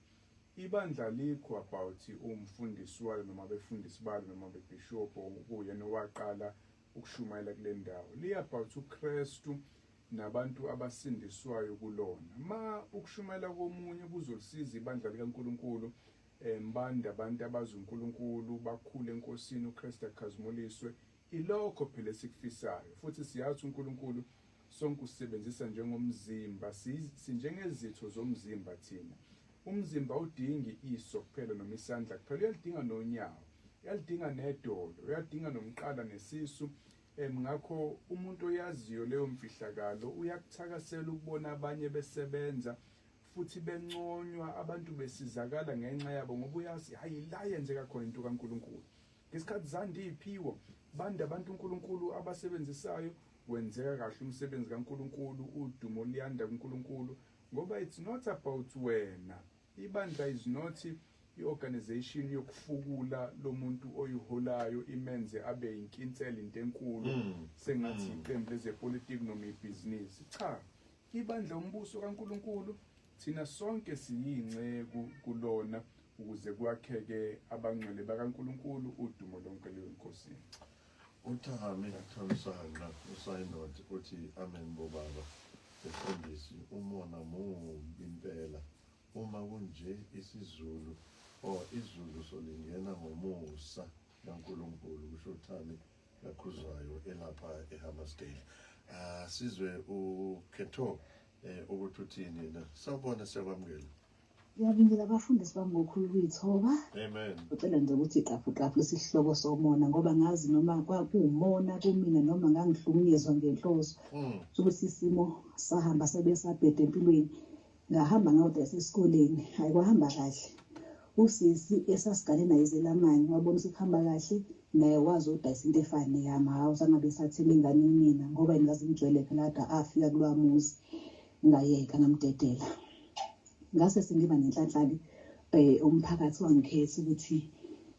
Ibandla alikho about umfundisi walo noma abefundisi balo noma bebhishobhu kuyena owaqala ukushumayela kule ndawo. Li-about uKristu nabantu abasindiswayo kulona. Ma ukushumayela komunye kuzolisiza ibandla likaNkulunkulu, banda abantu abazi uNkulunkulu, bakhule enkosini, uKristu akhazimuliswe, ilokho phela esikufisayo. Futhi siyazi uNkulunkulu sonke usebenzisa njengomzimba, sinjengezitho zomzimba thina. Umzimba awudingi iso kuphela noma isandla kuphela, uyalidinga nonyawo, uyalidinga nedolo, uyadinga nomqala nesisu. Ngakho umuntu oyaziyo leyo mfihlakalo uyakuthakasela ukubona abanye besebenza futhi benconywa, abantu besizakala ngenxa yabo, ngoba uyazi, hayi, la yenzeka khona into kaNkulunkulu. Ngesikhathi zanda iy'phiwo, banda abantu uNkulunkulu abasebenzisayo, wenzeka kahle umsebenzi kaNkulunkulu, udumo luyanda kuNkulunkulu, ngoba it's not about wena. Ibandla is not i-organization yokufukula lo muntu oyiholayo, imenze abe inkinsela, into enkulu, sengathi iqembu lezepolitiki noma ibhizinisi. Cha, ibandla umbuso kaNkulunkulu, thina sonke siyinceku kulona ukuze kwakheke abangcwele bakaNkulunkulu, udumo lonke leyo nkosini. UThami Thamsanqa uSayinot uthi amen bobaba befundisi umona mubi impela uma kunje isiZulu or izulu solingena ngomusa kaNkulunkulu kusho uThami kaKhuzwayo elapha eHammersdale. Ah sizwe uKhetho ukuthi uthini yena. Sawubona siyakwamukela. Ngiyabingelela abafundisi bami ngokhulu ukuyithoba. Amen. Ngicela nje ukuthi qaphu qaphu lesihloko somona ngoba ngazi noma kwakuwumona kumina noma ngangihlukunyezwa ngenhloso. Ukuthi isimo sahamba sabe sabheda empilweni. Ngahamba ngayodayisa esikoleni, hhayi kwahamba kahle. Usisi esasigane naye izelamani wabona ukuthi kuhamba kahle naye wazodayisa into efana neyami. Hawu sangabe sathela ingane kumina ngoba yena ngazimjwayele phela kade afika kulowa muzi. Ngayeka ngamdedela. Ngase sengiba nenhlanhla-ke umphakathi wangikhetha ukuthi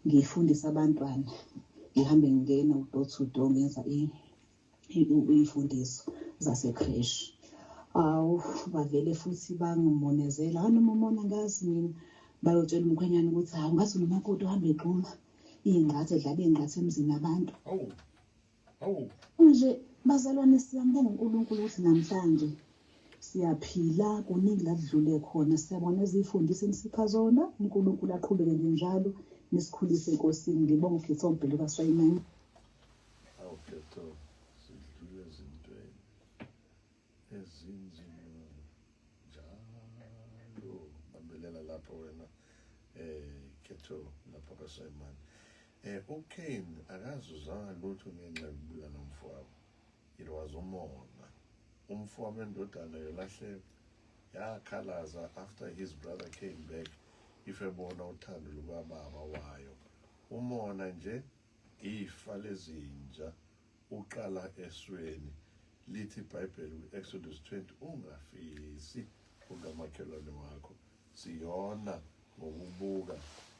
ngifundise abantwana. Ngihambe ngingena u-door to door ngenza iy'mfundiso zase-creche. Awu bavele futhi bangimonezela, hawu noma umona angazi mina. Bayotshela umkhwenyana ukuthi hawu ngathi unomakoti ohamba egxuma iy'ngqathu edlala iy'ngqathu emzini yabantu. Hawu, hawu. Nje bazalwane siyambonga uNkulunkulu ukuthi namhlanje siyaphila kuningi la kudlule khona. Siyabona ezifundisi enisipha zona, uNkulunkulu aqhubeke nje njalo nisikhulise enkosini. Ngibonga ukhetho umbhelo kaSwayimani. Awu Khetho, sidlule ezintweni ezinzima njalo. Bambelela lapho wena Khetho lapho kaSwayimani. UCain akazuzanga lutho ngenxa yokubulala umfowabo. It was umona. Umfowabo endodana yolahleko yakhalaza after his brother came back if ebona uthando lukababa wayo. Umona nje ifa lezinja uqala esweni. Lithi iBhayibheli ku-Exodus 20 ungafisi ukamakhelwane wakho. Siyona ngokubuka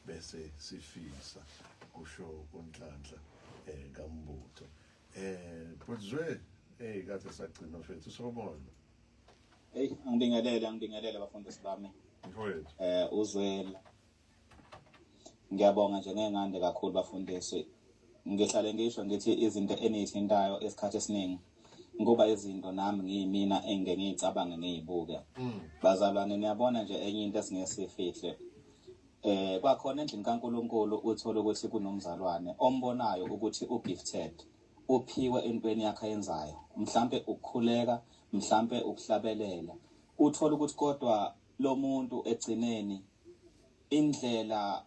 bese sifisa kusho uNhlanhla kaMbutho. Bhutzwe kade sagcina mfethu sobona. Hey angibingelele bafundisi bami. Mfowethu. Uzwela. Ngiyabonga nje ngengande kakhulu bafundisi. Ngihlale ngisho ngithi izinto eniyithintayo esikhathi esiningi ngoba izinto nami ngiyimina engike ngiyicabange ngiyibuke. Bazalwane niyabona nje enye into esingesifihle. Kwakhona endlini kaNkuluNkulu uthola ukuthi kunomzalwane ombonayo ukuthi ugifted, uphiwe entweni yakhe ayenzayo, mhlambe ukukhuleka, mhlambe ukuhlabelela. Uthola ukuthi kodwa lo muntu egcineni indlela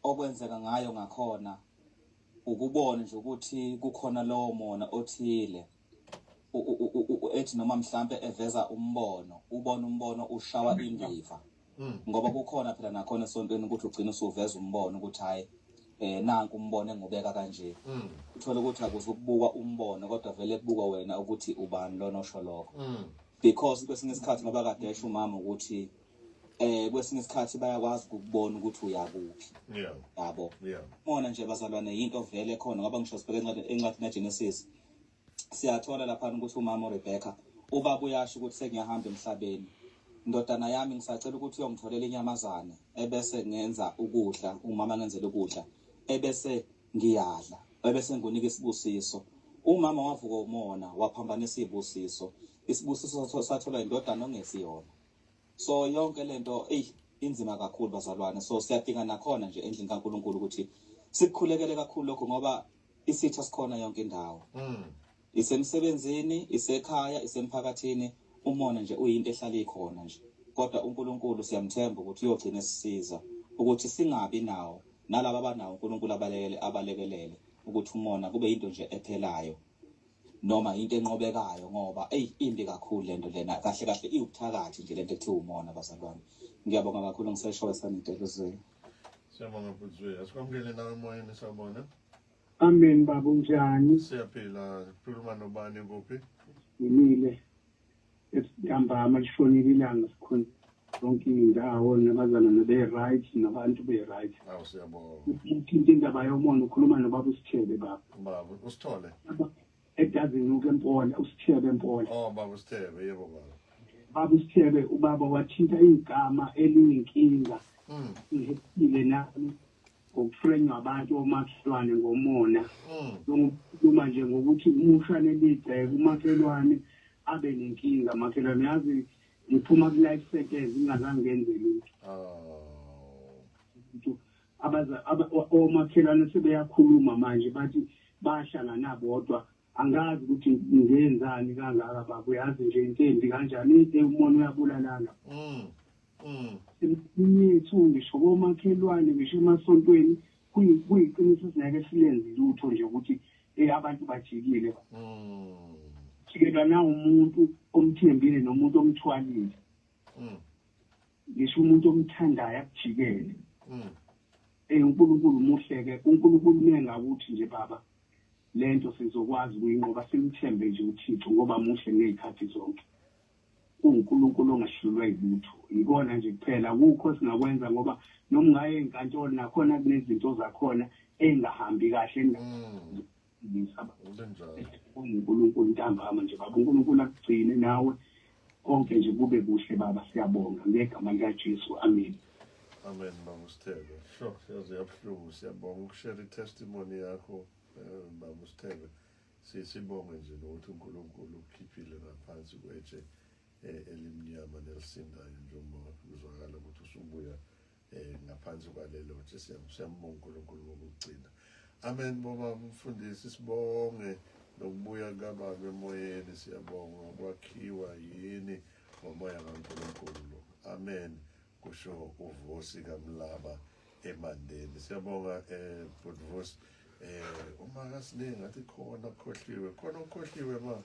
okwenzeka ngayo ngakhona ukubona nje ukuthi kukhona lowo mona othile ethi noma mhlambe eveza umbono, ubona umbono ushawa indiva. Ngoba kukhona phela nakhona esontweni ukuthi ugcine usuveza umbono ukuthi hayi nanku umbono engubeka kanje. Uthola ukuthi akuzukubuka umbono kodwa vele kubukwa wena ukuthi ubani lona osho lokho. Because kwesinye isikhathi ngoba kade esho umama ukuthi kwesinye isikhathi bayakwazi ukubona ukuthi uyakuphi. Yabo. Mona nje bazalwane into vele khona ngoba ngisho sibheke encwadini kaGenesis siyathola lapha ukuthi umama uRebecca ubaba uyasho ukuthi sengiyahamba emhlabeni. Ndodana yami ngisacela ukuthi uyongitholela inyamazane ebese ngenza ukudla, umama ngenzele ukudla ebese ngiyadla ebese ngunika isibusiso. Umama wavuka umona waphambanisa isibusiso. Isibusiso satholwa indodana ongesiyona. So yonke lento inzima kakhulu bazalwane. So siyadinga nakhona nje endlini kaNkuluNkulu ukuthi sikukhulekele kakhulu lokho ngoba isitha sikhona yonke indawo. Isemsebenzini, isekhaya, isemphakathini, umona nje uyinto ehlala ikhona nje. Kodwa uNkulunkulu siyamthemba ukuthi uyogcina esisiza ukuthi singabi nawo nalabo abanawo uNkulunkulu abalekelele ukuthi umona kube into nje ephelayo noma into enqobekayo ngoba imbi kakhulu lento lena kahle kahle iwubuthakathi nje lento ekuthiwa umona bazalwane. Ngiyabonga kakhulu ngiseshowe sanidela uzwe. Siyabonga Bhutzwe, asikwamukele nawe emoyeni sawubona. Amen baba unjani? Siyaphila, khuluma nobani kuphi? Ngimile esihambama lishonile ilanga sikhona yonke indawo nabazalwane be-right nabantu be-right. Awu siyabonga. Uthinta indaba yomona ukhuluma nobaba uSithebe baba. Baba uSithole. Edazinuka eMpola, uSithebe eMpola. Oh baba uSithebe, yebo baba. Baba uSithebe ubaba wathinta igama elinenkinga. Ngihile nami. Ngokufrenywa abantu omakhelwane ngomona, njengokukhuluma nje ngokuthi umushanele igceke umakhelwane abe nenkinga. Makhelwane, yazi ngiphuma ku-life sentence ngingazange ngenze lutho. Abaza omakhelwane sebeyakhuluma manje, bathi bahlangana bodwa. Angazi ukuthi ngenzani kangaka baba, uyazi nje into embi kanjani into, umona uyabulalana. Yethu ngisho komakhelwane, ngisho emasontweni, kuyiqiniso singeke silenze lutho nje ukuthi abantu bajikile. Jikelwa na umuntu omthembile nomuntu omthwalile. Ngisho umuntu omthandayo akujikele. UNkulunkulu muhle-ke, uNkulunkulu mengakuthi nje baba, lento sizokwazi ukuyinqoba, simthembe nje uThixo ngoba muhle ngey'khathi zonke. UNkulunkulu ongahlulwa yilutho. Yikona nje kuphela akukho singakwenza, ngoba noma ungaye enkantolo nakhona kunezinto zakhona ey'ngahambi kahle. UNkulunkulu ntambama nje baba, uNkulunkulu akugcine nawe konke nje kube kuhle baba, siyabonga ngegama likaJesu, amen. Amen baba uSithebe. Sho, yaze yabuhlungu. Siyabonga ukushare i-testimony yakho baba uSithebe. Sibonge nje nokuthi uNkulunkulu ukukhiphile ngaphansi kwetshe elimnyama nelisindayo, njengoba kuzwakala ukuthi usubuya ngaphansi kwalelo tshe. Siyambonga uNkulunkulu ngokugcina. Amen baba mfundisi, sibonge nokubuya kababa emoyeni, siyabonga ukwakhiwa yini ngomoya kaNkulunkulu. Amen, kusho uVusi kaMlaba eMandeni. Siyabonga bhuti Vusi. Uma kasiningi ngathi khona khohliwe, khona ukhohliwe ma.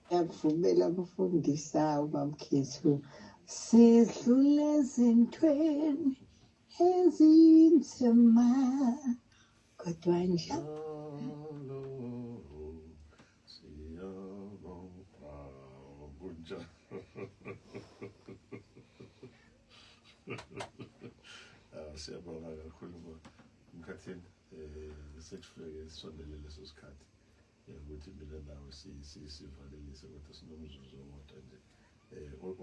Ngiyakuvumela kufundisa ubamkhethu. Sidlule ezintweni ezinzima kodwa njalo siyabonga kunjalo. Siyabonga kakhulu Mkhathini, sekufike sisondele leso sikhathi ukuthi mina nawe sivalelise, kodwa sinomzuzu owodwa nje.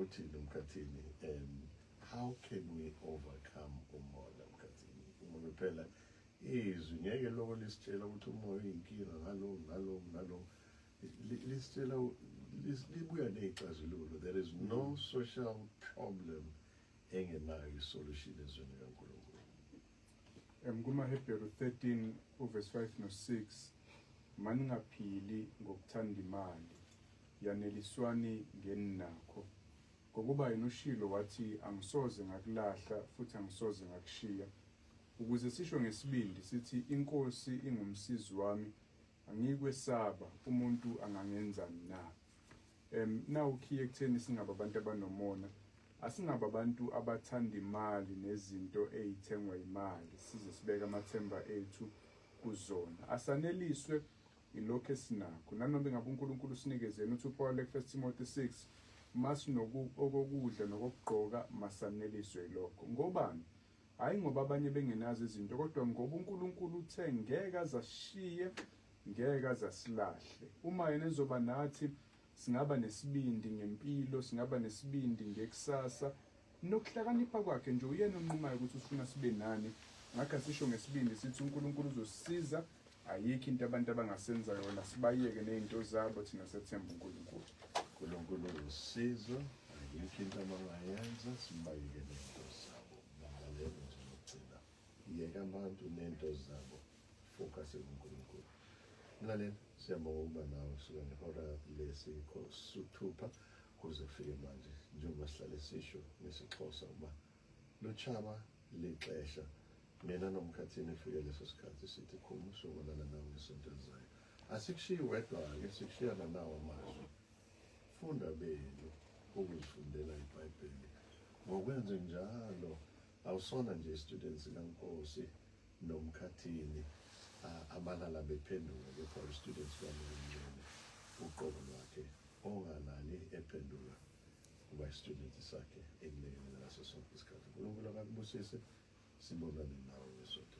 Uthini Mkhathini, how can we overcome umona Mkhathini? Ngoba phela izwi ngeke loko lisitshela ukuthi umoya uyinkinga ngalo ngalo ngalo, lisitshela libuya ney'xazululo. There is no social problem engenayo isolution ezweni kaNkulunkulu. KumaHebheru 13 uverse 5 no-6, maningaphili ngokuthanda imali, yaneliswani ngeninakho, ngokuba yena ushilo wathi, angisoze ngakulahla futhi angisoze ngakushiya. Ukuze sisho ngesibindi sithi, iNkosi ingumsizi wami, angikwesaba, umuntu angangenzani na? Nawukhiye ekutheni singaba abantu abanomona, asingaba abantu abathanda imali nezinto ey'thengwa imali, size sibeke amathemba ethu kuzona. Asaneliswe ilokhu esinakho, nanoma ingabe uNkulunkulu usinikezeni. Uthi uPaul ku-1 Timothy 6, masinoku okokudla nokokugqoka, masaneliswe yilokho. Ngobani? Hhayi ngoba abanye bengenazo izinto, kodwa ngoba uNkulunkulu uthe ngeke azashiye, ngeke azasilahle. Uma yena ezoba nathi, singaba nesibindi ngempilo, singaba nesibindi ngekusasa nokuhlakanipha kwakhe nje. Uyena onqumayo ukuthi ufuna sibe nani. Ngakho asisho ngesibindi sithi uNkulunkulu uzosisiza, ayikho into abantu abangasenza yona, sibayeke ney'nto zabo, thina sethemba uNkulunkulu. uNkulunkulu uzosiza, ayikho into abangayenza, sibayeke ney'nto zabo. Ngalelo nje lokugcina, yeka abantu ney'nto zabo, focus kuNkulunkulu. Mlaleli, siyabonga ukuba nawe kusuka ngehora lesithupha kuze kufike manje. Njengoba sihlale sisho ngesiXhosa ukuba luchaba lixesha, mina noMkhathini kufike leso sikhathi sithi khumu, sobonana nawe ngesonto elizayo. Asikushiyi wedwa-ke, sikushiyana nawo amazwi. Funda benu ukuzifundela iBhayibheli. Ngokwenze njalo awusona nje istudent sikaNkosi noMkhathini abalala bephenduka, kepha istudent sikaMoya Ongcwele uqobo lwakhe, ongalali ephenduka kuba istudent sakhe ekulekelela ngaso sonke isikhathi. uNkulunkulu akakubusise, sibonane nawe ngesonto.